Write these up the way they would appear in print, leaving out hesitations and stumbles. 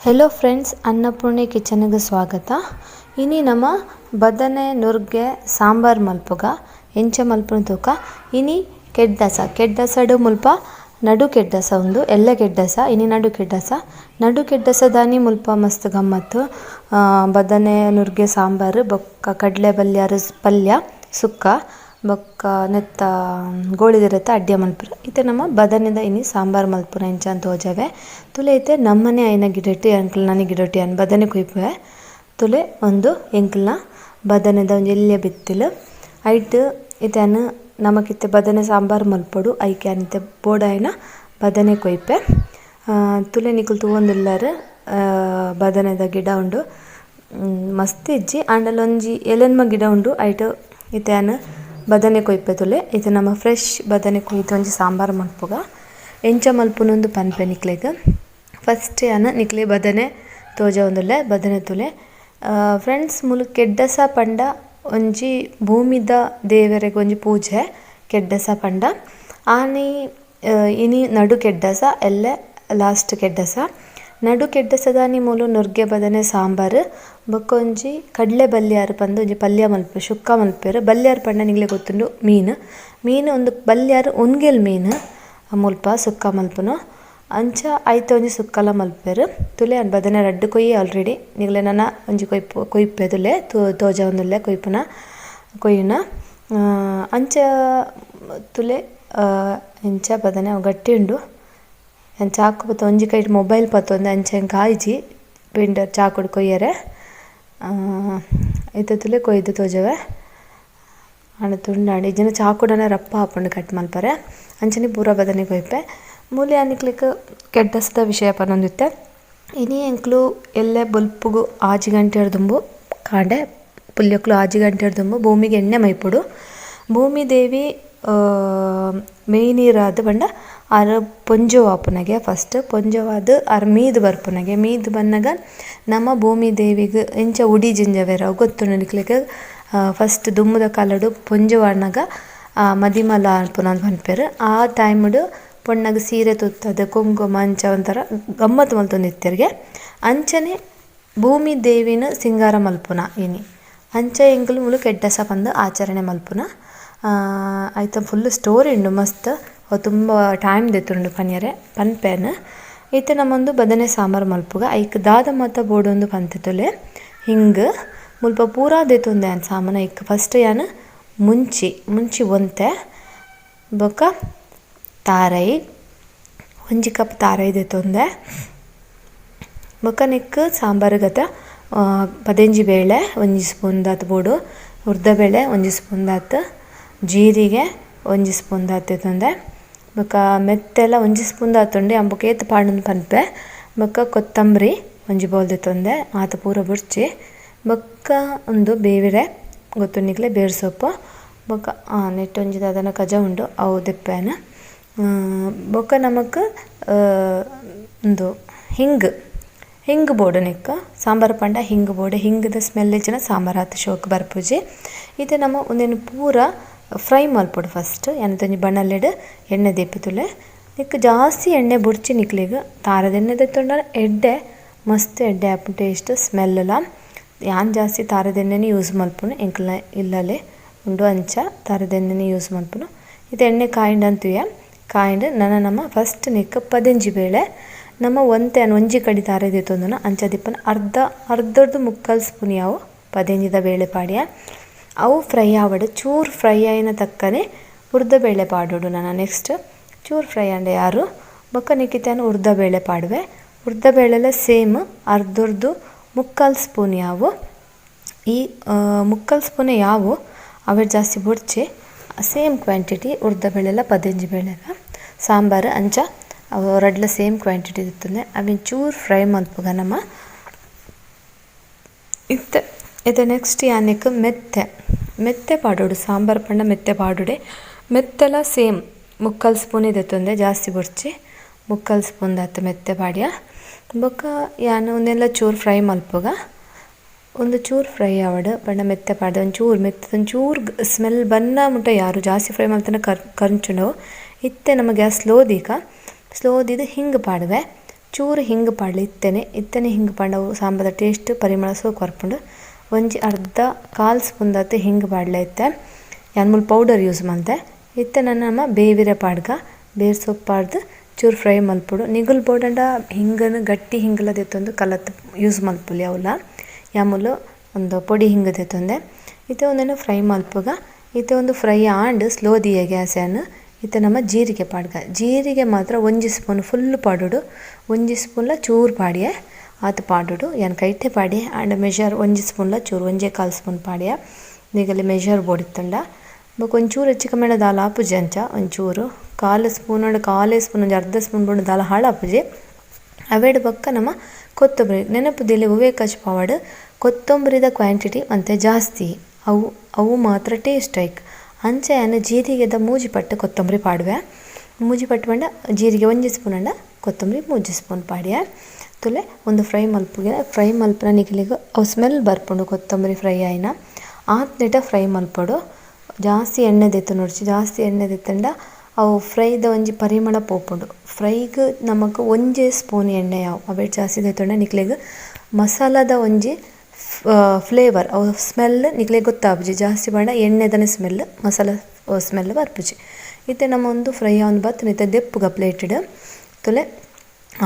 Hello friends, Annapurni ಕಿಚನ್ಗೆ ಸ್ವಾಗತ. ಇನಿ ನಮ ಬದನೆ ನುರ್ಗೆ ಸಾಂಬಾರ್ ಮಲ್ಪುಗ ಎಂಚ ಮಲ್ಪುನ ತೂಕ. ಇನಿ ಕೆಡ್ಡಸ ಕೆಡ್ಡಸಡು ಮುಲ್ಪ ನಡು ಕೆಡ್ಡಸ ಉಂದು ಎಲ್ಲೆ ಕೆಡ್ಡಸ. ಇನಿ ನಡು ಕೆಡ್ಡಸ ನಡು ಕೆಡ್ಡಸ ದಾನಿ ಮುಲ್ಪ ಮಸ್ತ್ ಗಮ್ಮತ್ತು ಬದನೆ ನುರ್ಗೆ ಸಾಂಬಾರ್ ಬೊಕ್ಕ ಕಡ್ಲೆ ಬಲ್ಯಾರ್ ಪಲ್ಯ ಸುಕ್ಕ ಬೊಕ್ಕ ನೆತ್ತ ಗೋಳಿದಿರತ್ತ ಅಡ್ಯ ಮಲ್ಪುರ. ಇತ್ತೆ ನಮ ಬದನೆದ ಇನಿ ಸಾಂಬಾರ್ ಮಲ್ಪುನ ಎಂಚ ಅಂತ ತೋಜವೆ. ತುಲೆ ಇತ್ತೆ ನಮ್ಮನೆ ಆಯಿನ ಗಿಡಟ್ ಎಂಕಲ್ನ ಗಿಡಟ್ ಯಾನ್ ಬದನೆ ಕೊಯ್ಪುವೆ. ತುಲೆ ಒಂದು ಎಂಕಲ್ನ ಬದನೆದ ಒಂಜಿ ಎಲ್ಯ ಬಿತ್ತಿಲ್ ಐಟ್ ಇತ್ತೆ ಯಾನ್ ನಮಕಿತ್ತೆ ಬದನೆ ಸಾಂಬಾರ್ ಮಲ್ಪೊಡು. ಐಕ್ ಯಾನ್ ಇತ್ತೆ ಬೋಡಾಯಿನ ಬದನೆ ಕೊಯ್ಪೆ. ತುಲೆ ನಿಕುಲು ತೂವೊಂದುಲ್ಲರ್ ಬದನೆದ ಗಿಡ ಉಂಡು, ಮಸ್ತ್ ಇಜ್ಜಿ ಆಂಡಲ ಒಂಜಿ ಎಲೆನ್ಮ ಗಿಡ ಉಂಡು. ಐಟ್ ಇತ್ತೆ ಯಾನ್ ಬದನೆ ಕೊಯ್ಪೆ. ತುಲೆ ಇತ್ತೆ ನಮ ಫ್ರೆಶ್ ಬದನೆ ಕೊಯ್ದು ಒಂಜಿ ಸಾಂಬಾರ್ ಮಲ್ಪುಗ. ಎಂಚ ಮಲ್ಪುನಂದು ಪನ್ಪೆ ನಿಕ್ಲೆಗ್. ಫಸ್ಟ್ ಯಾನ್ ನಿಕ್ಲೆ ಬದನೆ ತೋಜವೊಂದುಲ್ಲೆ. ಬದನೆ ತುಲೆ ಫ್ರೆಂಡ್ಸ್, ಮುಲು ಕೆಡ್ಡಸ ಪಂಡ ಒಂಜಿ ಭೂಮಿದ ದೇವೆರೆಗ್ ಒಂಜಿ ಪೂಜೆ ಕೆಡ್ಡಸ ಪಂಡ. ಆನಿ ಇನಿ ನಡು ಕೆಡ್ಡಸ, ಎಲ್ಲೆ ಲಾಸ್ಟ್ ಕೆಡ್ಡಸ. ನಡು ಕೆಡ್ಡಸದಾನಿ ಮೂಲು ನುರ್ಗೆ ಬದನೆ ಸಾಂಬಾರ್ ಬೊಕ್ಕ ಒಂಜಿ ಕಡ್ಲೆ ಬಲ್ಯಾರ್ ಪಂದ್ ಒಂಜಿ ಪಲ್ಯ ಮಲ್ಪು ಶುಕ್ಕ ಮಲ್ಪೆರ್. ಬಲ್ಯಾರ್ ಪಂಡ ನಿಕ್ಲೆ ಗೊತ್ತುಂಡು ಮೀನು ಮೀನು ಉಂದು ಬಲ್ಯಾರ್ ಉನ್ಗೆಲ್ ಮೀನು ಮುಲ್ಪ ಸುಕ್ಕ ಮಲ್ಪುನು. ಅಂಚ ಐತ ಒಂಜಿ ಸುಕ್ಕಲ ಮಲ್ಪೆರ್. ತುಲೆ ಯಾನ್ ಬದನೆ ರಡ್ಡ್ ಕೊಯ್ಯೆ ಆಲ್ರೆಡಿ. ನಿಕ್ಲೆ ನನ ಒಂಜಿ ಕೊಯ್ಪು ಕೊಯ್ಪೆ ತುಲೆ ತೋಜವೊಂದುಲ್ಲೆ ಕೊಯ್ಪುನ ಕೊಯ್ಯುನ. ಅಂಚ ತುಲೆ ಇಂಚ ಬದನೆ ಅವು ಗಟ್ಟಿ ಉಂಡು. ಯಾನ್ ಚಾಕು ಪತ್ತ ಒಂಜಿ ಕೈಟ್ ಮೊಬೈಲ್ ಪತ್ತೊಂದು ಅಂಚ ಎಂಕ್ ಆಯಿಜಿ ಪಿಂಡ ಚಾಕುಡು ಕೊಯ್ಯರೆ. ಇತ್ತೆ ತುಲೆ ಕೊಯ್ದು ತೋಜವೆ. ಆಂಡ ತುಂಡಾಂಡ್ ಇಜ್ಜಿಂಡ ಚಾಕುಡನೆ ರಪ್ಪ ಆಪುಂಡು ಕಟ್ ಮಲ್ಪರೆ. ಅಂಚನೆ ಪೂರ ಬದನೆ ಕೊಯ್ಪೆ. ಮೂಲು ಯಾನ್ ನಿಕ್ಲೆಗ್ ಕೆಡ್ಡಸದ ವಿಷಯ ಪನೊಂದಿತ್ತೆ. ಇನಿ ಎಂಕ್ಲು ಎಲ್ಲೆ ಬೊಲ್ಪುಗು 6 ಗಂಟೆಡ್ ದುಂಬು ಕಾಂಡೆ ಪುಲ್ಯಕ್ಲು 6 ಗಂಟೆಡ್ ದುಂಬು ಭೂಮಿಗ್ ಎಣ್ಣೆ ಮೈಪೊಡು. ಭೂಮಿ ದೇವಿ ಮೇಯ್ ನೀರಾದ್ ಪಂಡ ಆರ್ ಪೊಂಜೊವು ಆಪುನಗೆ ಫಸ್ಟ್ ಪೊಂಜೊವಾದ್ ಆರ್ ಮೀದ್ ಬರ್ಪುನಗೆ. ಮೀದ್ ಬನ್ನಗ ನಮ ಭೂಮಿ ದೇವಿಗ್ ಎಂಚ ಉಡಿ ಜಿಂಜವೆರ್ ಅವು ಗೊತ್ತುಂಡು ನಿಕ್ಲೆಗ್. ಫಸ್ಟ್ ದುಂಬುದ ಕಾಲಡ್ ಪೊಂಜೊವು ಆನಗ ಮದಿಮಲ್ ಆಪುನ ಪನ್ಪೆರ್. ಆ ಟೈಮ್ ಡ್ ಪೊಣ್ಣಗ್ ಸೀರೆ ತುತ್ತದ್ ಕುಂಕುಮ ಅಂಚ ಒಂಥರ ಗಮ್ಮತ್ ಮಲ್ತೊಂದಿತ್ತೆರ್ಗೆ. ಅಂಚನೆ ಭೂಮಿ ದೇವಿನ ಸಿಂಗಾರ ಮಲ್ಪುನ ಇನಿ. ಅಂಚ ಎಂಕುಲು ಮೂಲು ಕೆಡ್ಡಸ ಪಂದ್ ಆಚರಣೆ ಮಲ್ಪುನ. ಐತ ಫುಲ್ಲ್ ಸ್ಟೋರಿ ಉಂಡು ಮಸ್ತ್. ಅವು ತುಂಬ ಟೈಮ್ ದೆತ್ತುಂಡು ಪನಿಯರೆ ಪನ್ಪೆನ್. ಇತ್ತೆ ನಮೊಂದು ಬದನೆ ಸಾಂಬಾರ್ ಮಲ್ಪುಗ. ಐಕ್ ದಾದ ಮಾತ ಬೋಡೊಂದು ಪಂತೆ ತೂಲೆ. ಹಿಂಗ್ ಮುಲ್ಪ ಪೂರ ದೆತೊಂದೆ ಯಾನ್ ಸಾಮಾನ್. ಐಕ್ ಫಸ್ಟ್ ಯಾನ್ ಮುಂಚಿ ಮುಂಚಿ ಒಂತೆ ಬೊಕ ತಾರೈ ಒಂಜಿ ಕಪ್ ತಾರೈ ದೆತೊಂದೆ. ಬೊಕ ನೆಕ್ಕ್ ಸಾಂಬಾರ್ ಗತ ಪದೆಂಜಿ ಬೇಳೆ ಒಂಜಿ ಸ್ಪೂನ್ ದಾತ್ ಬೋಡು, ಉರ್ದ ಬೇಳೆ ಒಂಜಿ ಸ್ಪೂನ್ ದಾತ್, ಜೀರಿಗೆ ಒಂಜಿ ಸ್ಪೂನ್ ದಾತ್ ದೆತೊಂದೆ. ಬೊಕ ಮೆತ್ತೆಲ ಒಂಜಿ ಸ್ಪೂನ್ ದಾತ್ ಉಂಡು ಯಾನ್ ಬೊಕ ಏತ್ ಪಾಡುಂದು ಪನ್ಪೆ. ಬೊಕ ಕೊತ್ತಂಬರಿ ಒಂಜಿ ಬೌಲ್ ದೆತೊಂದೆ, ಮಾತ ಪೂರ ಬೊರ್ಚಿ. ಬೊಕ್ಕ ಉಂದು ಬೇವಿರೆ ಗೊತ್ತುಂಡು ನಿಕ್ಲೆ ಬೇರ್ ಸೊಪ್ಪು. ಬೊಕ ನೆಟ್ಟ್ ಒಂಜಿ ದಾದನ ಕಜ ಉಂಡು ಅವು ದೆಪ್ಪೆನ್. ಬೊಕ ನಮಕ್ ಉಂದು ಹಿಂಗ್ ಹಿಂಗ್ ಬೋಡು ನೆಕ್ಕ್. ಸಾಂಬಾರ್ ಪಂಡ ಹಿಂಗ್ ಬೋಡು. ಹಿಂಗ್ದ ಸ್ಮೆಲ್ ಇಜ್ಜಿಂಡ ಸಾಂಬಾರ್ ಆತ್ ಶೋಕು ಬರ್ಪುಜಿ. ಇತ್ತೆ ನಮ ಉಂದೆನ್ ಪೂರ ಫ್ರೈ ಮಲ್ಪೊಡು ಫಸ್ಟ್. ಯಾನ್ ಒಂಜಿ ಬಣಲೆಡ್ ಎಣ್ಣೆ ದೀಪುತುಲ್ಲೆ. ನೆಕ್ಕ್ ಜಾಸ್ತಿ ಎಣ್ಣೆ ಬೊಡ್ಚಿ ನಿಕ್ಲೆಗ್. ತಾರದ ಎಣ್ಣೆ ದೆತ್ತೊಂಡ ಎಡ್ಡೆ ಮಸ್ತ್ ಎಡ್ಡೆ ಆಪುಂಡು ಟೇಸ್ಟ್ ಸ್ಮೆಲ್ ಲ. ಯಾನ್ ಜಾಸ್ತಿ ತಾರದ ಎಣ್ಣೆನೆ ಯೂಸ್ ಮಲ್ಪುನು. ಎಂಕಲ್ನ ಇಲ್ಲಲೆ ಉಂಡು ಅಂಚ ತಾರದ ಎಣ್ಣೆನೆ ಯೂಸ್ ಮಲ್ಪುನು. ಇತ್ತೆ ಎಣ್ಣೆ ಕಾಯಿಂಡ್ ಅಂತುವೆ. ಕಾಯಿಂಡ್ ನನ ನಮ ಫಸ್ಟ್ ನೆಕ್ಕ್ ಪದೆಂಜಿ ಬೇಳೆ ನಮ ಒಂತೆ ಒಂಜಿ ಕಡಿ ತಾರ ದೆತ್ತೊಂದುನ ಅಂಚ ದಿಪ್ಪುನ ಅರ್ಧ ಅರ್ಧರ್ದು ಮುಕ್ಕಾಲ್ ಸ್ಪೂನ್ ಯಾವು ಪದೆಂಜಿದ ಬೇಳೆ ಪಾಡ್ಯ. ಅವು ಫ್ರೈ ಆವಡ್ ಚೂರು ಫ್ರೈ ಆಯಿನ ತಕ್ಕನೆ ಉರ್ದ ಬೇಳೆ ಪಾಡೊಡು. ನನ ನೆಕ್ಸ್ಟ್ ಚೂರು ಫ್ರೈ ಆಂಡ ಯಾರು ಬೊಕ್ಕ ನೆಕ್ಕ್ ಯಾನ್ ಉರ್ದ ಬೇಳೆ ಪಾಡುವೆ. ಉರ್ದ ಬೇಳೆಲ ಸೇಮ್ ಅರ್ಧರ್ದು ಮುಕ್ಕಾಲ್ ಸ್ಪೂನ್ ಯಾವು. ಈ ಮುಕ್ಕಾಲ್ ಸ್ಪೂನ್ ಯಾವು, ಅವೆಟ್ ಜಾಸ್ತಿ ಬೊಡ್ಚಿ. ಸೇಮ್ ಕ್ವಾಂಟಿಟಿ ಉರ್ದ ಬೇಳೆಲ ಪದೆಂಜಿ ಬೇಳೆಲ ಸಾಂಬಾರ್ ಅಂಚ ಅವು ರಡ್ಲ ಸೇಮ್ ಕ್ವಾಂಟಿಟಿ ಇತ್ತುಂದೆ. ಅವೆನ್ ಚೂರು ಫ್ರೈ ಮಲ್ಪುಗ ನಮ. ಇತ್ತೆ ಇತ್ತೆ ನೆಕ್ಸ್ಟ್ ಯಾನ್ ನೆಕ್ಕ್ ಮೆತ್ತೆ ಮೆತ್ತೆ ಪಾಡೊಡು. ಸಾಂಬಾರ್ ಪಂಡ ಮೆತ್ತೆ ಪಾಡೊಡೆ. ಮೆತ್ತೆಲ ಸೇಮ್ ಮುಕ್ಕಾಲ್ ಸ್ಪೂನ್ ದೆತ್ತೊಂದೆ, ಜಾಸ್ತಿ ಬೊಡ್ಚಿ. ಮುಕ್ಕಾಲ್ ಸ್ಪೂನ್ ದಾತ್ ಮೆತ್ತೆ ಪಾಡ್ಯ. ಬೊಕ್ಕ ಯಾನ್ ಉಂದೆನ್ಲ ಚೂರು ಫ್ರೈ ಮಲ್ಪುಗ. ಉಂದು ಚೂರು ಫ್ರೈ ಆವಡ್ ಪಂಡ ಮೆತ್ತೆ ಪಾಡ್ದ್ ಒಂಚೂರು ಮೆತ್ತದ ಒಂಚೂರು ಸ್ಮೆಲ್ ಬನ್ನ ಮುಟ್ಟ ಯಾರು ಜಾಸ್ತಿ ಫ್ರೈ ಮಲ್ತುಂಡ ಕರ್ಂಚುಂಡು. ಇತ್ತೆ ನಮ ಗ್ಯಾಸ್ ಸ್ಲೋ ದೀಕ. ಸ್ಲೋ ದೀದ್ ಹಿಂಗ್ ಪಾಡುವೆ. ಚೂರು ಹಿಂಗ್ ಪಾಡ್ಲೆ ಇತ್ತೆನೆ ಇತ್ತೆನೆ ಹಿಂಗ್ ಪಾಂಡ ಅವು ಸಾಂಬಾರ್ದ ಟೇಸ್ಟ್ ಪರಿಮಳ ಸೋಕು ಬರ್ಪುಂಡು. ಒಂಜಿ ಅರ್ಧ ಕಾಲ್ ಸ್ಪೂನ್ ದಾತ್ ಹಿಂಗ್ ಪಾಡ್ಲೆ ಇತ್ತೆ. ಯಾನ್ ಮೂಲು ಪೌಡರ್ ಯೂಸ್ ಮಲ್ತೆ. ಇತ್ತೆ ನನ ಬೇವಿರೆ ಪಾಡ್ಗ ಬೇರ್ ಸೊಪ್ಪು ಪಾಡ್ದ್ ಚೂರು ಫ್ರೈ ಮಲ್ಪೊಡು. ನಿಗುಲ್ ಬೋಡಂಡ ಹಿಂಗನ್ ಗಟ್ಟಿ ಹಿಂಗ್ಲ ದೆತ್ತೊಂದು ಕಲತ್ ಯೂಸ್ ಮಲ್ಪೊಲಿ ಅವ್ಲ. ಯಾನ್ ಮೂಲು ಉಂದು ಪೊಡಿ ಹಿಂಗ್ ದೆತ್ತೊಂದೆ. ಇತ್ತೆ ಉಂದೆನ್ ಫ್ರೈ ಮಲ್ಪುಗ. ಇತ್ತೆ ಉಂದು ಫ್ರೈ ಆಂಡ್ ಸ್ಲೋ ದೀಯ ಗ್ಯಾಸ್ ಯಾನ್. ಇತ್ತೆ ನಮ ಜೀರಿಗೆ ಪಾಡ್ಗ. ಜೀರಿಗೆ ಮಾತ್ರ ಒಂಜಿ ಸ್ಪೂನ್ ಫುಲ್ ಪಾಡೊಡು. ಒಂಜಿ ಸ್ಪೂನ್ಲ ಚೂರು ಪಾಡ್ಯೆ. ಆತ್ ಪಾಡೊಡು. ಯಾನ್ ಕೈಟೆ ಪಾಡ್ಯೆ. ಆಂಡ ಮೆಜರ್ ಒಂಜಿ ಸ್ಪೂನ್ಲ ಚೂರು ಒಂಜೇ ಕಾಲ್ ಸ್ಪೂನ್ ಪಾಡ್ಯೆ. ನಿಗಲೆ ಮೆಜರ್ ಬೋಡಿತ್ತುಂಡ. ಬೊಕ ಒಂಚೂರು ಹೆಚ್ಚು ಕಮ್ಮಿ ದಾಲ ಆಪುಜಿ ಅಂಚ ಒಂಚೂರು ಕಾಲು ಸ್ಪೂನ್ ಆಂಡ ಕಾಲೇ ಸ್ಪೂನ್ ಒಂಜಿ ಅರ್ಧ ಸ್ಪೂನ್ ಬೋಡು ದಾಲ ಹಾಳಾಪುಜಿ. ಅವೆಡ್ ಬೊಕ್ಕ ನಮ ಕೊತ್ತಂಬರಿ ನೆನಪು ದೀಲೆ ಒವ್ವೇ ಕಚ್ ಪಾವಡ್ ಕೊತ್ತಂಬರಿದ ಕ್ವಾಂಟಿಟಿ ಒಂತೆ ಜಾಸ್ತಿ ಅವು ಅವು ಮಾತ್ರ ಟೇಸ್ಟ್ ಐಕ್. ಅಂಚ ಯಾನ್ ಜೀರಿಗೆದ ಮೂಜಿ ಪಟ್ಟ್ ಕೊತ್ತಂಬರಿ ಪಾಡುವೆ. ಮೂಜಿ ಪಟ್ಟ್ ಪಂಡ ಜೀರಿಗೆ ಒಂಜಿ ಸ್ಪೂನ್ ಆಂಡ ಕೊತ್ತಂಬರಿ ಮೂಜಿ ಸ್ಪೂನ್ ಪಾಡ್ಯೆ. ತುಲೆ ಉಂದು ಫ್ರೈ ಮಲ್ಪುಗೆ ಫ್ರೈ ಮಲ್ಪುನ ನಿಕಲೆಗ್ ಅವು ಸ್ಮೆಲ್ ಬರ್ಪುಂಡು ಕೊತ್ತಂಬರಿ ಫ್ರೈ ಆಯಿನ ಆತ್ನೆಟ ಫ್ರೈ ಮಲ್ಪೊಡು. ಜಾಸ್ತಿ ಎಣ್ಣೆ ದೆತ್ತೊನೊಡ್ಚಿ ಜಾಸ್ತಿ ಎಣ್ಣೆ ದೆತ್ತುಂಡ ಅವು ಫ್ರೈದ ಒಂಜಿ ಪರಿಮಳ ಪೋಪುಂಡು. ಫ್ರೈಗ್ ನಮಕ್ ಒಂಜಿ ಸ್ಪೂನ್ ಎಣ್ಣೆ ಯಾವು ಅವೆಟ್ ಜಾಸ್ತಿ ದೆತ್ತೊಂಡ ನಿಕಲೆಗ್ ಮಸಾಲದ ಒಂಜಿ ಫ್ಲೇವರ್ ಅವು ಸ್ಮೆಲ್ ನಿಕಲೆಗ್ ಗೊತ್ತಾಪುಜಿ ಜಾಸ್ತಿ ಪಂಡ ಎಣ್ಣೆದನೆ ಸ್ಮೆಲ್ ಮಸಾಲ ಸ್ಮೆಲ್ ಬರ್ಪುಜಿ. ಇತ್ತೆ ನಮ ಉಂದು ಫ್ರೈ ಆವೊಂದು ಬತ್ತ್ಂಡ್ ಇತ್ತೆ ದೆಪ್ಪುಗ ಪ್ಲೇಟ್ ಡ್ ತುಲೆ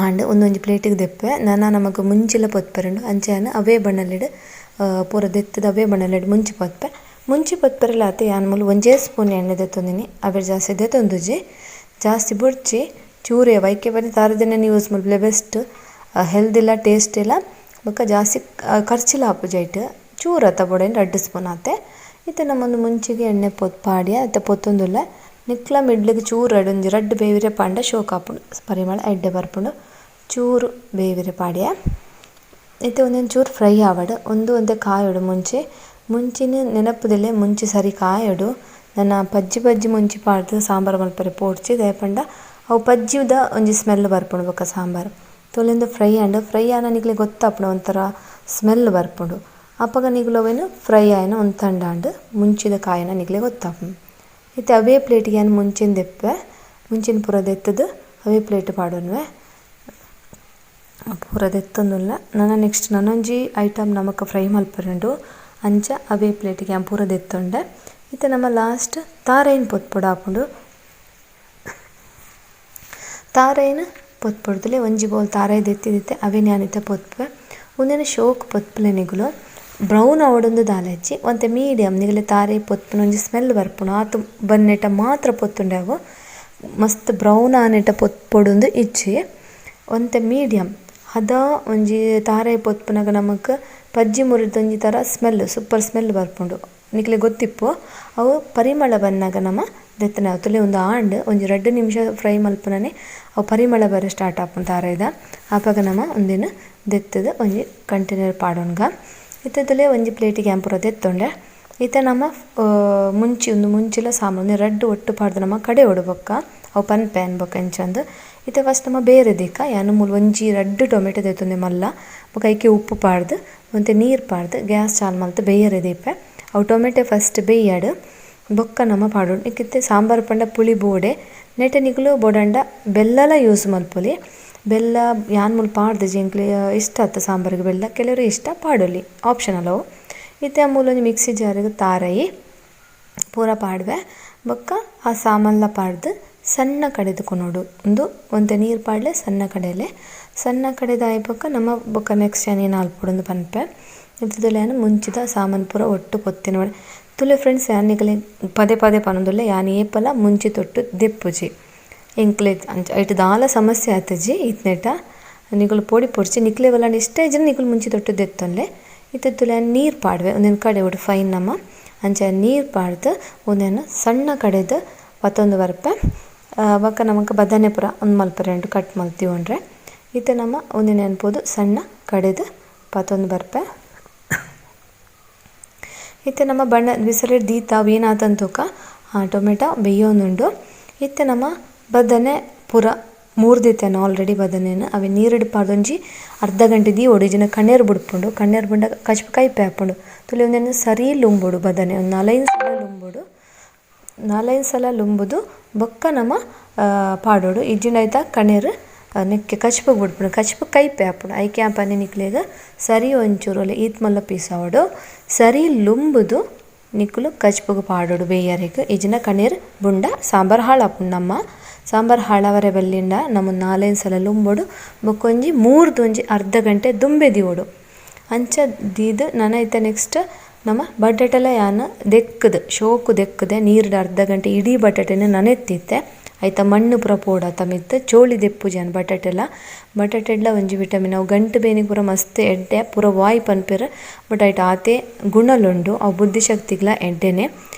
ಆಂಡ್ ಉಂದೊಂಜಿ ಪ್ಲೇಟ್ ಗ್ ದೆಪ್ಪುವೆ ನನ ನಮಕ್ ಮುಂಚಿಲ ಪೊತ್ಪೆರುಂಡು ಅಂಚ ಯಾನ್ ಅವ್ವೇ ಬಣಲೆಡ್ ಪೂರ ದೆತ್ತ್‌ದ್ ಅವ್ವೇ ಬಣಲೆಡ್ ಮುಂಚಿ ಪೊತ್ಪೆ. ಮುಂಚಿ ಪೊತ್ಪೆರೆಲ ಆತೆ ಯಾನ್ ಮೂಲು ಒಂಜೇ ಸ್ಪೂನ್ ಎಣ್ಣೆ ದೆತ್ತೊಂದಿನಿ ಅವೆಟ್ ಜಾಸ್ತಿ ದೆತ್ತೊಂದುಜಿ ಜಾಸ್ತಿ ಬೊಡ್ಚಿ ಚೂರೇ ಐಕೆ ಬರಿ ತಾರದೆಣ್ಣೆನ್ ಯೂಸ್ ಮಲ್ಪುಲೆ ಬೆಸ್ಟ್ ಹೆಲ್ದಿಲ ಟೇಸ್ಟಿಲ ಬೊಕ ಜಾಸ್ತಿ ಖರ್ಚಿಲ ಆಪುಜಿ ಐಟ್ ಚೂರು ಅತ ಬೋಡಾಯಿನ ರಡ್ಡ್ ಸ್ಪೂನ್ ಆತೆ. ಇತ್ತೆ ನಮ ಉಂದು ಮುಂಚಿಗ್ ಎಣ್ಣೆ ಪಾಡ್ಯ ಇತ್ತೆ ಪೊತ್ತೊಂದುಲ್ಲ ನಿಕ್ಲ ಮಿಡ್ಲ್‌ಗ್ ಚೂರು ಒಂಜಿ ರಡ್ಡ್ ಬೇವಿರೆ ಪಾಂಡ ಶೋಕು ಆಪುಂಡು ಪರಿಮಳ ಎಡ್ಡೆ ಬರ್ಪುಂಡು ಚೂರು ಬೇವಿರೆ ಪಾಡ್ಯ. ಇತ್ತೆ ಉಂದೆನ್ ಚೂರು ಫ್ರೈ ಆವಡ್ ಉಂದು ಒಂತೆ ಕಾಯೊಡು ಮುಂಚಿ ಮುಂಚಿನ್ ನೆನಪುದೆಲೆ ಮುಂಚಿ ಸರಿ ಕಾಯೊಡು ನನ ಪಜ್ಜಿ ಪಜ್ಜಿ ಮುಂಚಿ ಪಾಡ್ದ್ ಸಾಂಬಾರ್ ಮಲ್ಪರೆ ಪೋಡ್ಚಿ ದಾಯೆ ಪಂಡ ಅವು ಪಜ್ಜಿದ ಒಂಜಿ ಸ್ಮೆಲ್ ಬರ್ಪುಂಡು ಬೊಕ ಸಾಂಬಾರ್. ತೂಲೆ ಉಂದು ಫ್ರೈ ಆಂಡ್ ಫ್ರೈ ಆನ ನಿಕ್ಲೆಗ್ ಗೊತ್ತಾಪುಂಡು ಒಂಥರ ಸ್ಮೆಲ್ ಬರ್ಪುಂಡು ಅಪಗ ನಿಕುಲು ಅವೆನ್ ಫ್ರೈ ಆಯಿನ ಉಂತಂಡಾಂಡ್ ಮುಂಚಿದ ಕಾಯಿನ ನಿಕ್ಲೆಗ್ ಗೊತ್ತಾಪುಂಡು. ಇತ್ತೆ ಅವೇ ಪ್ಲೇಟ್‌ಗ್ ಯಾನ್ ಮುಂಚಿನ್ ದೆಪ್ಪುವೆ ಮುಂಚಿನ್ ಪೂರ ದೆತ್ತ್‌ದ್ ಅವೇ ಪ್ಲೇಟ್ ಪಾಡೊನ್ವೆ. ಪೂರ ದೆತ್ತೊಂದುಲ್ಲ ನನ ನೆಕ್ಸ್ಟ್ ನನೊಂಜಿ ಐಟಮ್ ನಮಕ್ ಫ್ರೈ ಮಲ್ಪರೆ ಉಂಡು ಅಂಚ ಅವೇ ಪ್ಲೇಟ್‌ಗ್ ಯಾನ್ ಪೂರ ದೆತ್ತೊಂಡೆ. ಇತ್ತೆ ನಮ ಲಾಸ್ಟ್ ತಾರೈನ್ ಪೊತ್ಪೊಡಾಪುಂಡು. ತಾರೈನ್ ಪೊತ್ಪೊಡ್ದುಲೆ ಒಂಜಿ ಬೌಲ್ ತಾರಾಯಿ ದೆತ್ತಿದಿತ್ತೆ ಅವೆನ್ ಯಾನ್ ಇತ್ತೆ ಪೊತ್ಪುವೆ. ಉಂದೆನ್ ಶೋಕ್ ಪೊತ್ಪುಲೆ ನಿಗುಲು ಬ್ರೌನ್ ಆವೊಡುಂದು ದಾಲ ಇಜ್ಜಿ ಒಂತೆ ಮೀಡಿಯಮ್ ನಿಗಲೆ ತಾರಾಯಿ ಪೊತ್ಪುನ ಒಂಜಿ ಸ್ಮೆಲ್ ಬರ್ಪುಂಡು ಆತ್ ಬನ್ನೆಟ ಮಾತ್ರ ಪೊತ್ತುಂಡೆ ಅವು ಮಸ್ತ್ ಬ್ರೌನ್ ಆನೆಟ ಪೊತ್ಪೊಡುಂದು ಇಜ್ಜಿ ಒಂತೆ ಮೀಡಿಯಮ್ ಹದ ಒಂಜಿ ತಾರಾಯಿ ಪೊತ್ಪುನಗ ನಮಕ್ ಪಜ್ಜಿ ಮುರಿದ್ ಒಂಜಿ ತರ smell super smell ಬರ್ಪುಂಡು ನಿಕ್ಲೆಗ್ ಗೊತ್ತಿಪ್ಪು ಅವು ಪರಿಮಳ ಬನ್ನಗ ನಮ ದೆತ್ತುಂಡ ತುಲೆ ಉಂದು ಆಂಡ್ ಒಂಜಿ ರಡ್ಡ್ ನಿಮಿಷ ಫ್ರೈ ಮಲ್ಪುನನೆ ಅವು ಪರಿಮಳ ಬರೆ ಸ್ಟಾರ್ಟ್ ಆಪುಂಡು ತಾರಾಯಿದ ಅಪಗ ನಮ ಉಂದೆನ್ ದೆತ್ತುದು ಒಂಜಿ ಕಂಟೈನರ್ ಪಾಡೊನ್ಗ. ಇತ್ತೆ ತುಲೆ ಒಂಜಿ ಪ್ಲೇಟಿಗ್ ಯಾನ್ ಪೂರ ದೆತ್ತೊಂಡೆ. ಇತ್ತೆ ನಮ ಮುಂಚಿ ಉಂದು ಮುಂಚಿಲ ಸಾಂಬಾರ್ ಉಂದು ರಡ್ಡ್ ಒಟ್ಟು ಪಾಡ್ದ್ ನಮ ಕಡೆಯೊಡು ಬೊಕ್ಕ ಅವು ಪನ್ಪೆ ಯಾನ್ ಬೊಕ ಎಂಚಂದ್. ಇತ್ತೆ ಫಸ್ಟ್ ನಮ ಬೇರೆ ದೀಕ ಯಾನ್ ಮೂಲು ಒಂಜಿ ರಡ್ಡ್ ಟೊಮೆಟೊ ದೆತ್ತೊಂದೆ ಮಲ್ಲ ಬೊಕ ಐಕೆ ಉಪ್ಪು ಪಾಡ್ದ್ ಒಂತೆ ನೀರ್ ಪಾಡ್ದ್ ಗ್ಯಾಸ್ ಚಾಲು ಮಲ್ತ್ ಬೇಯರೆ ದೀಪೆ. ಅವು ಟೊಮೆಟೊ ಫಸ್ಟ್ ಬೇಯಡ್ ಬೊಕ್ಕ ನಮ ಪಾಡೊಡು. ನಿಕ್ಕ್ ಇತ್ತೆ ಸಾಂಬಾರ್ ಪಂಡ ಪುಳಿ ಬೋಡೆ ನೆಟೆ ನಿಕುಲು ಬೋಡಾಂಡ ಬೆಲ್ಲಲ ಯೂಸ್ ಮಲ್ಪೊಲಿ. ಬೆಲ್ಲ ಯಾನ್ ಮೂಲು ಪಾಡ್ದಿಜಿ ಎಂಕ್ಲೆ ಇಷ್ಟ ಅತ್ತ್ ಸಾಂಬಾರ್ಗ್ ಬೆಲ್ಲ ಕೆಲವೆರ್ ಇಷ್ಟ ಪಾಡೊಲಿ ಆಪ್ಷನಲ್ ಅವು. ಇತ್ತೆ ಮೂಲೊಂಜಿ ಮಿಕ್ಸಿ ಜಾರ್ಗ್ ತಾರಯಿ ಪೂರ ಪಾಡ್ವೆ ಬೊಕ್ಕ ಆ ಸಾಮಾನ್ಲ ಪಾಡ್ದ್ ಸಣ್ಣ ಕಡೆದ್ ಕೊನೊಡು ಉಂದು ಒಂತೆ ನೀರ್ ಪಾಡ್ಲೆ ಸಣ್ಣ ಕಡೆಲೆ ಸಣ್ಣ ಕಡೆದ್ ಆಯಿ ಬೊಕ್ಕ ನಮ ಬೊಕ್ಕ ನೆಕ್ಸ್ಟ್ ಯಾನ್ ಏನ್ ಮಲ್ಪೊಡುಂದು ಪನ್ಪೆ. ಇತ್ತುದಲ ಯಾನ್ ಮುಂಚಿದ ಸಾಮಾನ್ ಪೂರ ಒಟ್ಟು ಪೊತ್ತಿನ ತೂಲೆ ಫ್ರೆಂಡ್ಸ್ ಯಾನ್ ನಿಕಲೆಗ್ ಪದೇ ಪದೇ ಪನೊಂದುಲ್ಲೆ ಯಾನ್ ಏಪಲ ಮುಂಚಿ ತೊಟ್ಟು ದೆಪ್ಪುಜಿ. ಎಂಕ್ಲೆಗ್ ಅಂಚ ಐಟ್ ದಾಲ ಸಮಸ್ಯೆ ಆತಿಜಿ ಈತ್ನೇಟ ನಿಕುಲು ಪೋಡಿ ಪೊಡ್ಚಿ ನಿಕ್ಲೆ ಓಲಾಂಡ ಇಷ್ಟ ಇಜ್ಜಿಂಡ ನಿಕುಲು ಮುಂಚಿ ತೊಟ್ಟು ದೆತ್ತೊನ್ಲೆ. ಇತ್ತೆ ತೂಲೆ ಯಾನ್ ನೀರ್ ಪಾಡ್ವೆ ಉಂದೆನ್ ಕಡೆವೊಡು ಫೈನ್ ನಮ ಅಂಚ ನೀರ್ ಪಾಡ್ದ್ ಉಂದೆನ್ ಸಣ್ಣ ಕಡೆದ್ ಪತೊಂದು ಬರ್ಪೆ. ಬೊಕ್ಕ ನಮಕ್ ಬದನೆ ಪೂರ ಉಂದು ಮಲ್ಪರೆ ಉಂಡು ಕಟ್ ಮಲ್ತ್ ದೀವೊನ್ರೆ. ಇತ್ತೆ ನಮ ಉಂದೆನ್ ಯಾನ್ ಪೋದು ಸಣ್ಣ ಕಡೆದ್ ಪತೊಂದು ಬರ್ಪೆ. ಇತ್ತೆ ನಮ ಬಣ್ಣ ಬಿಸಲೆಡ್ ದೀತ ಅವು ಏನಾತಂದ್ ತೂಕ ಟೊಮೆಟೊ ಬೆಯ್ಯೊಂದುಂಡು. ಇತ್ತೆ ನಮ ಬದನೆ ಪೂರ ಮೂರ್ದಿತ್ತೆನ ಆಲ್ರೆಡಿ ಬದನೆನ್ ಅವೆನ್ ನೀರ್ಡ್ ಪಾಡ್ದ್ ಒಂಜಿ ಅರ್ಧ ಗಂಟೆ ದೀವೊಡು ಇಜ್ಜಿಂಡ ಕಣೇರ್ ಬುಡ್ಪುಂಡು ಕಣೇರ್ ಬುಡ್ಂಡ ಕಜ್ಪು ಕೈಪೆ ಆಪುಂಡು. ತುಲೆ ಉಂದೆನ್ ಸರಿ ಲುಂಬೊಡು ಬದನೆ ಒಂಜಿ ನಾಲೈನ್ ಸಲ ಲುಂಬೊಡು. ನಾಲೈನ್ ಸಲ ಲುಂಬುದು ಬೊಕ್ಕ ನಮ ಪಾಡೊಡು ಇಜ್ಜಿಂಡ ಐತ ಕಣೇರ್ ನೆಕ್ಕೆ ಕಚ್ಪಗ್ ಬುಡ್ಪುಂಡು ಕಚ್ಪು ಕೈಪೆ ಆಪುಂಡು ಐಕೆ ಪನ್ನಿ ನಿಕ್ಲೆಗ್ ಸರಿ ಒಂಚೂರು ಈತ್ ಮಲ್ಲ ಪೀಸ್ ಆವೊಡು ಸರಿ ಲುಂಬುದು ನಿಕುಲು ಕಚ್ಪುಗು ಪಾಡೊಡು ಬೇಯರೆಗ್ ಇಜ್ಜಿಂಡ ಕಣೀರ್ ಬುಂಡ ಸಾಂಬಾರ್ ಹಾಳಾಪುಂಡು ನಮ್ಮ ಸಾಂಬಾರ್ ಹಾಳಾವರೆ ಬಲ್ಲಿಂಡ ನಮ ನಾಲೈನ್ ಸಲ ಲುಂಬೊಡು ಬೊಕೊಂಜಿ ಮೂರ್ದು ಒಂಜಿ ಅರ್ಧ ಗಂಟೆ ದುಂಬೆ ದೀವೊಡು ಅಂಚ ದೀದ್ ನನ ಇತ್ತೆ ನೆಕ್ಸ್ಟ್ ನಮ ಬಟಾಟೆಲ ಯಾನ್ ದೆಕ್ಕುದು ಶೋಕು ದೆಕ್ಕುದೆ ನೀರ್ಡ್ ಅರ್ಧ ಗಂಟೆ ಇಡೀ ಬಟಾಟೆನ್ ನನೆತ್ತಿತ್ತೆ ಐತ ಮಣ್ಣು ಪೂರ ಪೋಡತ ಮಿತ್ತ್ ಚೋಳಿ ದೆಪ್ಪುಜಿ ಯಾನ್ ಬಟಾಟೆಲ ಬಟಾಟೆಡ್ಲ ಒಂಜಿ ವಿಟಮಿನ್ ಅವು ಗಂಟು ಬೇನಿಗ್ ಪೂರ ಮಸ್ತ್ ಎಡ್ಡೆ ಪೂರ ವಾಯ್ ಪನ್ಪೆರ್ ಬಟ್ ಐಟ್ ಆತೆ ಗುಣಲುಂಡು ಅವು ಬುದ್ಧಿಶಕ್ತಿಗ್ಲ ಎಡ್ಡೆನೆ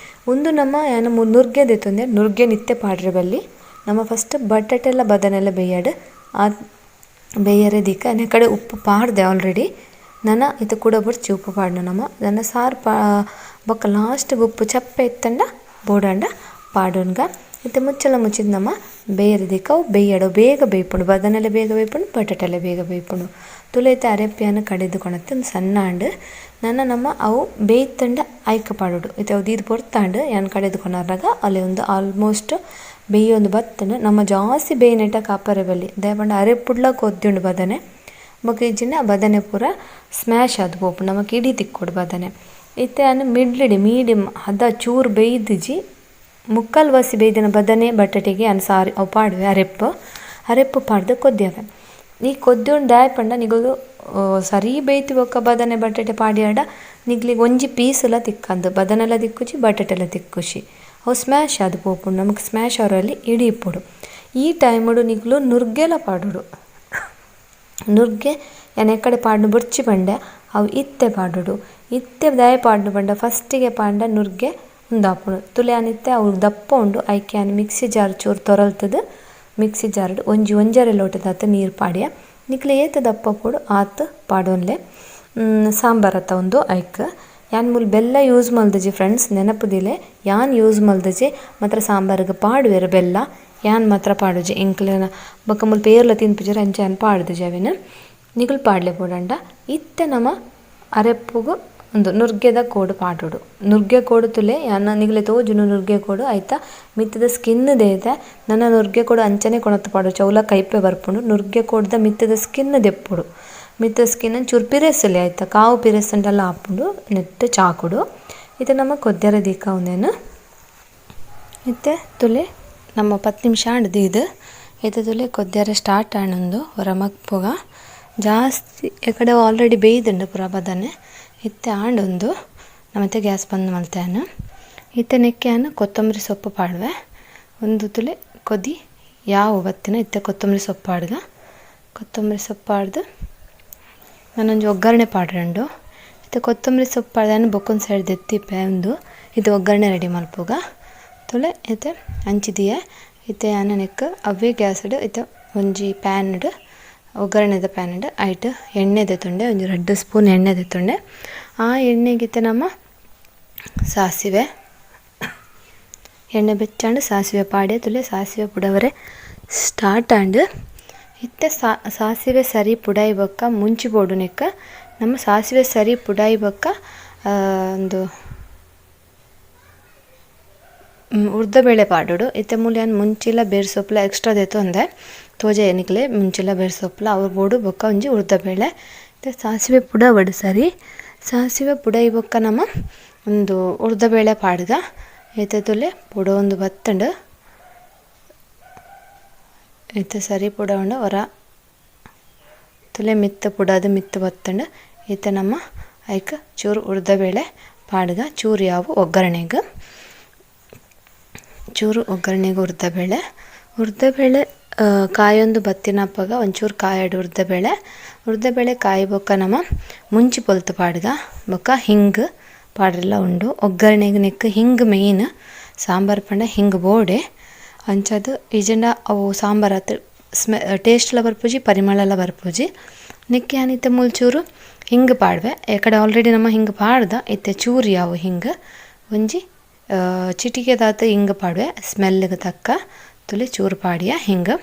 ಉಂದು ನಮ್ಮ ಯಾನ್ ನುರ್ಗೆ ದೆತ್ತೊಂದೆ ನುರ್ಗೆ ನಿತ್ಯ ಪಾಡ್ರೆ ಬಲ್ಲಿ ನಮ್ಮ ಫಸ್ಟ್ ಬಟಾಟೆಲ ಬದನೆಲ ಬೇಯಡ್ ಆ ಬೇಯರೆ ದೀಕ ಕಡೆ ಉಪ್ಪು ಪಾಡ್ದೆ ಆಲ್ರೆಡಿ ನನ ಇತ್ತೆ ಕುಡ ಬೊರ್ಚಿ ಉಪ್ಪು ಪಾಡ್ನ ನಮ ನನ ಸಾರು ಪಾ ಬೊಕ್ಕ ಲಾಸ್ಟ್ ಉಪ್ಪು ಚಪ್ಪೆ ಇತ್ತಂಡ ಬೋಡಾಂಡ ಪಾಡೊನ್ಗ ಇತ್ತೆ ಮುಚ್ಚಳ ಮುಚ್ಚಿದ್ ನಮ ಬೇಯರೆ ದೀಕ ಅವು ಬೇಯಡು ಬೇಗ ಬೇಯ್ಪುಂಡು ಬದನೆಲ ಬೇಗ ಬೇಯ್ಪುಂಡು ಬಟಾಟೆಲ ಬೇಗ ಬೇಯ್ಪುಂಡು ತುಲೆ ಇತ್ತೆ ಅರೆಪ್ಪಿಯನ್ನು ಕಡೆದು ಕೊನತ್ತು ಸಣ್ಣ ಆಂಡ್ ನನ ನಮ್ಮ ಅವು ಬೇಯ್ತಂಡ ಐಕ್ ಪಾಡೊಡು ಇತ್ತೆ ಅವು ದೀದ್ ಪೊರ್ತಾಂಡ್ ಯಾನ್ ಕಡೆದು ಕೊನರ್ನಾಗ ಅಲ್ಲೇ ಒಂದು ಆಲ್ಮೋಸ್ಟ್ ಬೇಯೊಂದು ಬತ್ತುಂಡು ನಮ್ಮ ಜಾಸ್ತಿ ಬೇಯ್ನೆಟ ಕಾಪರೆ ಬಲ್ಲಿ ದಾಯೆ ಪಂಡ ಅರೆಪ್ಪುಡ್ಲ ಕೊದ್ದುಂಡು ಬದನೆ ಬೊಕ ಇಜ್ಜಿಂಡ ಬದನೆ ಪೂರ ಸ್ಮ್ಯಾಶ್ ಆದ್ ಪೋಪುಂಡು ನಮಕ್ ಇಡೀ ತಿಕ್ಕೊಡು ಬದನೆ ಇತ್ತೆ ಯಾನ್ ಮಿಡ್ಲಿಡ್ ಮೀಡಿಯಮ್ ಹದ ಚೂರು ಬೇಯ್ದಿಜಿ ಮುಕ್ಕಾಲ್ ವಾಸಿ ಬೇಯ್ದಿನ ಬದನೆ ಬಟಾಟೆಗೆ ಯಾನ್ ಸಾರು ಅವು ಪಾಡುವೆ ಅರೆಪ್ಪು ಅರೆಪ್ಪು ಪಾಡ್ದು ಕೊದ್ಯವೆ ಈ ಕೊದ್ಯೊಂಡು ದಾಯೆ ಪಂಡ ನಿಕುಲು ಸರಿ ಬೇಯ್ತಿ ಬೊಕ್ಕ ಬದನೆ ಬಟಾಟೆ ಪಾಡ್ಯಾಡ ನಿಕ್ಲೆಗ್ ಒಂಜಿ ಪೀಸುಲ ತಿಕ್ಕಂದು ಬದನೆಲ ತಿಕ್ಕುಜಿ ಬಟಾಟೆಲ ತಿಕ್ಕುಜಿ ಅವು ಸ್ಮ್ಯಾಶ್ ಆದ್ ಪೋಪುಂಡು ನಮಕ್ ಸ್ಮ್ಯಾಶ್ ಆವರಲ್ಲಿ ಇಡೀ ಇಪ್ಪೊಡು ಈ ಟೈಮುಡು ನಿಕುಲು ನುರ್ಗೆಲ ಪಾಡೊಡು ನುರ್ಗೆ ಯಾನ್ ಎಕ್ಕಡೆ ಪಾಡ್ನು ಬೊರ್ಚಿ ಪಂಡೆ ಅವು ಇತ್ತೆ ಪಾಡೊಡು ಇತ್ತೆ ದಾಯೆ ಪಾಡ್ನು ಪಂಡ ಫಸ್ಟಿಗೆ ಪಾಂಡ ನುರ್ಗೆ ಉಂದಾಪುಂಡು ತುಲೆ ಯಾನ್ ಇತ್ತೆ ಅವು ದಪ್ಪ ಉಂಡು ಐಕ್ ಯಾನ್ ಮಿಕ್ಸಿ ಜಾರ್ ಚೂರು ತೊರಲ್ತುದು ಮಿಕ್ಸಿ ಜಾರ್ಡ್ ಒಂಜಿ ಒಂಜರೆ ಲೋಟದಾತ್ ನೀರು ಪಾಡ್ಯ ನಿಕ್ಲೆ ಏತ್ ದಪ್ಪ ಪೋಡು ಆತ್ ಪಾಡೊನ್ಲೆ ಸಾಂಬಾರತ್ತ ಉಂದು ಐಕ್ ಯಾನ್ ಮೂಲು ಬೆಲ್ಲ ಯೂಸ್ ಮಲ್ದಿಜಿ ಫ್ರೆಂಡ್ಸ್ ನೆನಪುದಿಲೆ ಯಾನ್ ಯೂಸ್ ಮಲ್ದಿಜಿ ಮಾತ್ರ ಸಾಂಬಾರ್ಗ್ ಪಾಡುವೆರ್ ಬೆಲ್ಲ ಯಾನ್ ಮಾತ್ರ ಪಾಡುಜಿ ಎಂಕ್ಲೆನ ಬೊಕ್ಕ ಮೂಲು ಪೇರ್ಲ ತಿನ್ಪುಜೆರ್ ಅಂಚ ಯಾನ್ ಪಾಡ್ದಿಜಿ ಅವೆನ್ ನಿಕುಲು ಪಾಡ್ಲೆ ಬೋಡಂಡ ಇತ್ತೆ ನಮ ಅರೆಪ್ಪುಗು ಉಂದು ನುರ್ಗೆದ ಕೋಡು ಪಾಡೊಡು ನುರ್ಗೆ ಕೋಡು ತುಲೆ ಯಾನ್ ನಿಕ್ಲೆ ತೋಜುಂಡು ನುರ್ಗೆ ಕೋಡು ಐತ ಮಿತ್ತದ ಸ್ಕಿನ್ ದೇತೆ ನನ ನುರ್ಗೆ ಕೋಡು ಅಂಚನೆ ಕೊನತ್ ಪಾಡೊಡು ಚೌಲ ಕೈಪೆ ಬರ್ಪುಂಡು ನುರ್ಗೆ ಕೋಡ್ದ ಮಿತ್ತದ ಸ್ಕಿನ್ ದೆಪ್ಪೊಡು ಮಿತ್ತದ ಸ್ಕಿನ್ ಚೂರು ಪಿರೆಸಲೆ ಐತ ಕಾವು ಪಿರೆಸಂಡಲ ಆಪುಂಡು ನೆಟ್ಟ್ ಚಾಕುಡು ಇತ್ತೆ ನಮ ಕೊದ್ಯರೆ ದೀಕ ಉಂದೆನ್ ಇತ್ತೆ ತುಲೆ ನಮ್ಮ 10 ನಿಮಿಷ ಆಂಡ್ ದೀದ್ ಇತ್ತೆ ತುಲೆ ಕೊದ್ಯರೆ ಸ್ಟಾರ್ಟ್ ಆಂಡ್ ಉಂದು ಒರ ಮಗ್ಪುಗ ಜಾಸ್ತಿ ಎಕಡೆ ಆಲ್ರೆಡಿ ಬೇಯ್ದುಂಡು ಪೂರ ಬದನೆ ಇತ್ತೆ ಆಂಡ್ ಉಂದು ನಮತ್ತೆ ಗ್ಯಾಸ್ ಬಂದ್ ಮಲ್ತೆ ಇತ್ತೆ ನೆಕ್ಕೆ ಯಾನ್ ಕೊತ್ತಂಬರಿ ಸೊಪ್ಪು ಪಾಡುವೆ ಒಂದು ತುಲೆ ಕೊದಿ ಯಾವ ಬತ್ತಿನ ಇತ್ತೆ ಕೊತ್ತಂಬರಿ ಸೊಪ್ಪು ಪಾಡ್ಗ ಕೊತ್ತಂಬರಿ ಸೊಪ್ಪು ಪಾಡ್ದು ನಾನೊಂಜಿ ಒಗ್ಗರಣೆ ಪಾಡ್ರಂಡು ಇತ್ತೆ ಕೊತ್ತಂಬರಿ ಸೊಪ್ಪು ಪಾಡ್ದಾನ ಬೊಕ್ಕೊಂದು ಸೈಡ್ ದೆತ್ತಿಪ್ಪೆ ಉಂದು ಇದು ಒಗ್ಗರಣೆ ರೆಡಿ ಮಲ್ಪುಗ ತುಲೆ ಇತ್ತೆ ಅಂಚಿದಿಯೆ ಇತ್ತೆ ಯಾನ್ ನೆಕ್ ಅವ್ವೇ ಗ್ಯಾಸ್ಡ್ ಇತ್ತೆ ಒಂಜಿ ಪ್ಯಾನ್ಡ್ ಒಗ್ಗರಣೆದ ಪ್ಯಾನ್ಡ್ ಐಟ್ ಎಣ್ಣೆ ದೆತ್ತೊಂಡೆ ಒಂಜಿ 2 ಸ್ಪೂನ್ ಎಣ್ಣೆ ದೆತ್ತೊಂಡೆ ಆ ಎಣ್ಣೆಗಿತ್ತೆ ನಮ್ಮ ಸಾಸಿವೆ ಎಣ್ಣೆ ಬೆಚ್ಚಾಂಡ್ ಸಾಸಿವೆ ಪಾಡೆ ತುಲೆ ಸಾಸಿವೆ ಪುಡವರೆ ಸ್ಟಾರ್ಟ್ ಆಂಡ್ ಇತ್ತೆ ಸಾಸಿವೆ ಸರಿ ಪುಡಾಯಿ ಬೊಕ್ಕ ಮುಂಚಿ ಬೋಡು ನೆಕ್ ನಮ್ಮ ಸಾಸಿವೆ ಸರಿ ಪುಡಾಯಿ ಬೊಕ್ಕ ಒಂದು ಉರ್ದಬೇಳೆ ಪಾಡೊಡು ಇತ್ತೆ ಮೂಲು ಯಾನ್ ಮುಂಚಿಲ ಬೇರ್ ಸೊಪ್ಪುಲ ಎಕ್ಸ್ಟ್ರಾ ದೆತ್ತೊಂದೆ ತೋಜೆ ನಿಕ್ಲೆ ಮುಂಚಿಲ ಬೇರ್ ಸೊಪ್ಪುಲ ಅವು ಬೋಡು ಬೊಕ್ಕ ಒಂಜಿ ಉರ್ದಬೇಳೆ ಇತ್ತೆ ಸಾಸಿವೆ ಪುಡವಡು ಸರಿ ಸಾಸಿವೆ ಪುಡಾಯಿ ಬೊಕ್ಕ ನಮ ಉಂದು ಉರ್ದಬೇಳೆ ಪಾಡ್ಗ ಇತ್ತೆ ತುಲೆ ಪುಡೊಂದು ಬತ್ತುಂಡು ಇತ್ತೆ ಸರಿ ಪುಡವುಂಡು ಒರ ತುಲೆ ಮಿತ್ತ್ ಪುಡಾದ್ ಮಿತ್ತ್ ಬತ್ತುಂಡು ಇತ್ತೆ ನಮ್ಮ ಐಕ್ ಚೂರು ಉರ್ದಬೇಳೆ ಪಾಡ್ಗ ಚೂರು ಯಾವು ಒಗ್ಗರಣೆಗ್ ಚೂರು ಒಗ್ಗರಣೆಗೆ ಉರ್ದಬೇಳೆ ಉರ್ದಬೇಳೆ ಕಾಯೊಂದು ಬತ್ತಿನಪಗ ಒಂಚೂರು ಕಾಯಡ್ ಉರ್ದಬೇಳೆ ಉರ್ದಬೇಳೆ ಕಾಯಿ ಬೊಕ್ಕ ನಮ ಮುಂಚಿ ಪೊಲ್ತು ಪಾಡ್ಗ ಬೊಕ್ಕ ಹಿಂಗ್ ಪಾಡ್ರೆಲ ಉಂಡು ಒಗ್ಗರಣೆಗ್ ನೆಕ್ ಹಿಂಗ್ ಮೇನ್ ಸಾಂಬಾರ್ ಪಂಡ ಹಿಂಗ್ ಬೋಡೆ ಅಂಚಾದ್ ಇಜ್ಜಿಂಡ ಅವು ಸಾಂಬಾರ್ ಆತ್ ಸ್ಮೆ ಟೇಸ್ಟ್ಲ ಬರ್ಪುಜಿ ಪರಿಮಳಲ ಬರ್ಪುಜಿ ನೆಕ್ ಯಾನ್ ಇತ್ತೆ ಮೂಲು ಚೂರು ಹಿಂಗ್ ಪಾಡ್ವೆ ಎಕಡೆ ಆಲ್ರೆಡಿ ನಮ ಹಿಂಗ್ ಪಾಡ್ದ ಇತ್ತೆ ಚೂರು ಯಾವು ಹಿಂಗ್ ಒಂಜಿ ಚಿಟಿಕೆದಾತ್ ಹಿಂಗ್ ಪಾಡುವೆ ಸ್ಮೆಲ್ಗ್ ತಕ್ಕ ತುಲೆ ಚೂರು ಪಾಡಿಯ ಹಿಂಗ್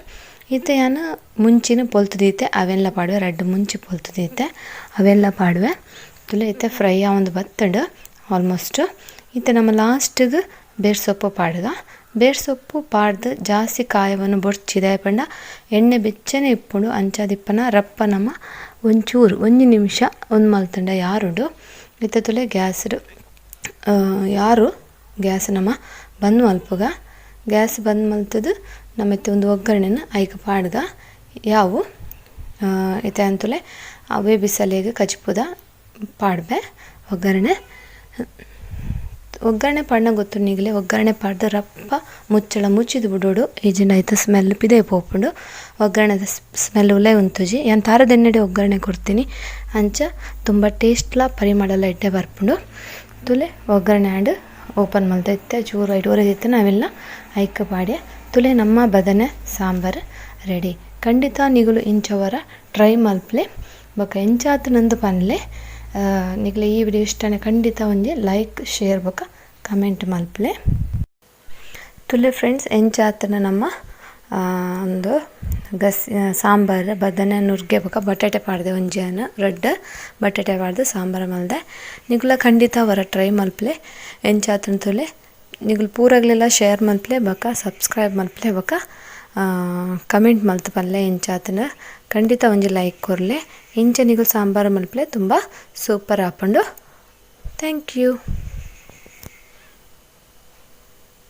ಇತ್ತೆ ಯಾನ್ ಮುಂಚಿನ ಪೊಲ್ತು ದೀತೆ ಅವೆಲ್ಲ ಪಾಡುವೆ ರಡ್ಡ್ ಮುಂಚಿ ಪೊಲ್ತು ದೀತೆ ಅವೆಲ್ಲ ಪಾಡುವೆ ತುಲೆ ಇತ್ತೆ ಫ್ರೈ ಆವೊಂದು ಬತ್ತುಂಡು ಆಲ್ಮೋಸ್ಟ್ ಇತ್ತೆ ನಮ್ಮ ಲಾಸ್ಟ್ಗ್ ಬೇರ್ ಸೊಪ್ಪು ಪಾಡ್ಗ ಬೇರ್ ಸೊಪ್ಪು ಪಾಡ್ದ್ ಜಾಸ್ತಿ ಕಾಯವೊನು ಬೊರ್ಚಿ ದಾಯೆ ಪಂಡ ಎಣ್ಣೆ ಬೆಚ್ಚನೆ ಇಪ್ಪುಂಡು ಅಂಚಾದ್ ಇಪ್ಪುನ ರಪ್ಪ ನಮ ಒಂಚೂರು ಒಂಜಿ ನಿಮಿಷ ಉಂದು ಮಲ್ತ್ಂಡ ಯಾರುಂಡು. ಇತ್ತೆ ತೂಲೆ ಗ್ಯಾಸ್ ಡ್ ಯಾರು ಗ್ಯಾಸ್ ನಮ ಬಂದ್ ಮಲ್ಪುಗ. ಗ್ಯಾಸ್ ಬಂದ್ ಮಲ್ತ್ದ್ ನಮ ಇತ್ತೆ ಉಂದು ಒಗ್ಗರಣೆನ್ ಐಕ್ ಪಾಡ್ಗ ಯಾವು ಇತ್ತೆ ಯಾನ್ ತೂಲೆ ಅವ್ವೆ ಬಿಸಲೆಗ್ ಕಜಿಪುದ ಪಾಡ್ಬೆ ಒಗ್ಗರಣೆ. ಒಗ್ಗರಣೆ ಪಾಡ್ಂಡ ಗೊತ್ತುಂಡು ನಿಗಲೆ ಒಗ್ಗರಣೆ ಪಾಡ್ದ್ ರಪ್ಪ ಮುಚ್ಚಳ ಮುಚ್ಚಿದ್ ಬುಡೊಡು ಇಜ್ಜಿಂಡ ಐತ ಸ್ಮೆಲ್ ಪಿದಯಿ ಪೋಪುಂಡು ಒಗ್ಗರಣೆದ ಸ್ಮೆಲ್ ಉಲಯಿ ಉಂತುಜಿ ಯಾನ್ ತಾರದ ಎಣ್ಣೆಡೆ ಒಗ್ಗರಣೆ ಕೊರ್ತಿನಿ ಅಂಚ ತುಂಬಾ ಟೇಸ್ಟ್ ಲ ಪರಿಮಳಲ ಎಡ್ಡೆ ಬರ್ಪುಂಡು ತೂಲೆ ಒಗ್ಗರಣೆ ಆಂಡ್ ಓಪನ್ ಮಲ್ತ್ ಇತ್ತೆ ಚೂರು ಐಟ್ ಒರಿದಿತ್ತಿನ ಅವೆನ್ಲ ಐಕ್ ಪಾಡ್ಯ ತೂಲೆ ನಮ್ಮ ಬದನೆ ಸಾಂಬಾರ್ ರೆಡಿ ಖಂಡಿತ ನಿಗುಲು ಇಂಚ ಒರ ಟ್ರೈ ಮಲ್ಪುಲೆ ಬೊಕ ಎಂಚ ಆತ್ಂಡ್ ಪನ್ಲೆ ನಿಕ್ಲೆ ಈ ವಿಡಿಯೋ ಇಷ್ಟ ಆಂಡ ಖಂಡಿತ ಒಂಜಿ ಲೈಕ್ ಶೇರ್ ಬೊಕ ಕಮೆಂಟ್ ಮಲ್ಪುಲೆ. ತೂಲೆ ಫ್ರೆಂಡ್ಸ್ ಎಂಚ ಆತ್ಂಡ್ ನಮ್ಮ ಉಂದು ಗಸಿ ಸಾಂಬಾರ್ ಬದನೆ ನುರ್ಗೆ ಬೊಕ ಬಟಾಟೆ ಪಾಡ್ದೆ ಒಂಜಿ ಯಾನ್ ರಡ್ಡ್ ಬಟಾಟೆ ಪಾಡ್ದ್ ಸಾಂಬಾರ್ ಮಲ್ದೆ ನಿಕುಲ ಖಂಡಿತ ಒರ ಟ್ರೈ ಮಲ್ಪುಲೆ ಎಂಚ ಆತ್ಂಡ್ ತೂಲೆ ನಿಕುಲು ಪೂರಗ್ಲೆಲ ಶೇರ್ ಮಲ್ಪುಲೆ ಬೊಕ ಸಬ್ಸ್ಕ್ರೈಬ್ ಮಲ್ಪುಲೆ ಬೊಕ ಕಮೆಂಟ್ ಮಲ್ತ್ ಪನ್ಲೆ ಎಂಚ ಆತ್ಂಡ್ ಖಂಡಿತ ಒಂಜಿ ಲೈಕ್ ಕೊರ್ಲೆ ಇಂಚ ನಿಕುಲು ಸಾಂಬಾರ್ ಮಲ್ಪುಲೆ ತುಂಬ ಸೂಪರ್ ಆಪುಂಡು thank you.